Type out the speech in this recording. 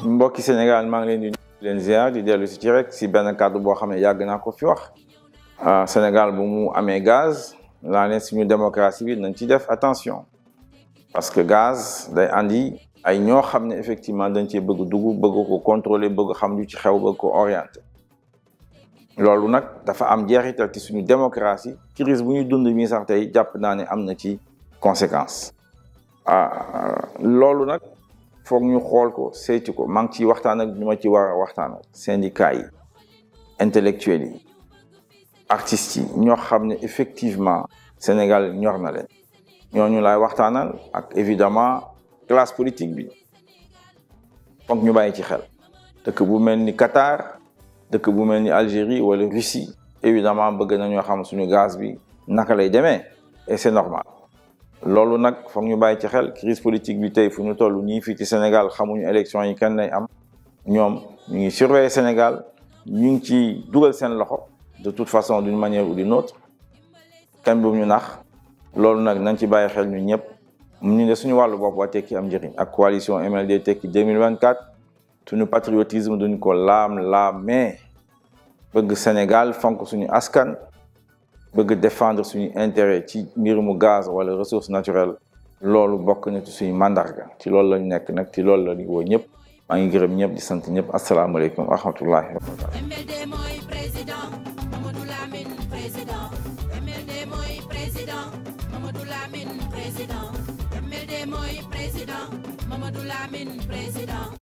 mbokki Sénégal maa ngi leen di leen ziar di dellu ci rek si benn kàddu boo xam ne yàgg naa ko fi wax Sénégal bu mu amee gaz laa ne suñu démocratie bi nañ ci def attention parce que gaz day andi ay ñoo xam ne effectivement dañ cee bëgg dugg bëgg ko contrôler bëgg xam lu ci xew bëgg ko orienter loolu nag dafa am jeexital ci suñu démocratie crise bu ñu dund mi sax tey jàpp naa ne am na ci conséquence loolu nag foog ñu xool ko saytu ko maa ngi ciy waxtaan ak ñu ma ci war a waxtaan ak syndicats yi intellectuels yi artistes yi ñoo xam ne effectivement Sénégal ñor na leen ñooñu laay waxtaanal ak évidemment classe politique bi foog ñu bàyyi ci xel dëkk bu mel ni Qatar dëkk bu mel ni Algérie wala Russie évidemment bëgg nañoo xam suñu gaz bi naka lay demee et c'est normal loolu nag foog ñu bàyyi ci xel crise politique bi tey fu ñu toll ñii fii ci Sénégal xamuñu élection yi kan lay am ñoom ñu ngi surveiller Sénégal ñu ngi ci dugal seen loxo de toute façon d'une manière ou d'une autre kenn bu ñu nax loolu nag nañ ci bàyyi xel ñu ñëpp ñu ne suñu wàllu bopp waa tekki am njëriñ ak coalition MLD tekki 2024 suñu patriotisme duñ ko laam-laamee bëgg Sénégal fonk suñu askan bëgg défendre suñu intérêt ci mbirumu gaz wala ressource naturelle loolu bokk na ci suñu mandarga ci loolu lañu nekk nag ci loolu la ñu woo ñëpp maa ngi gërëm ñëpp di sant ñëpp asalaamaaleykum wa rahmatullahi wa barakatuh. MLD mooy président Mamadou Lamine président MLD mooy président Mamadou Lamine président MLD mooy président Mamadou Lamine président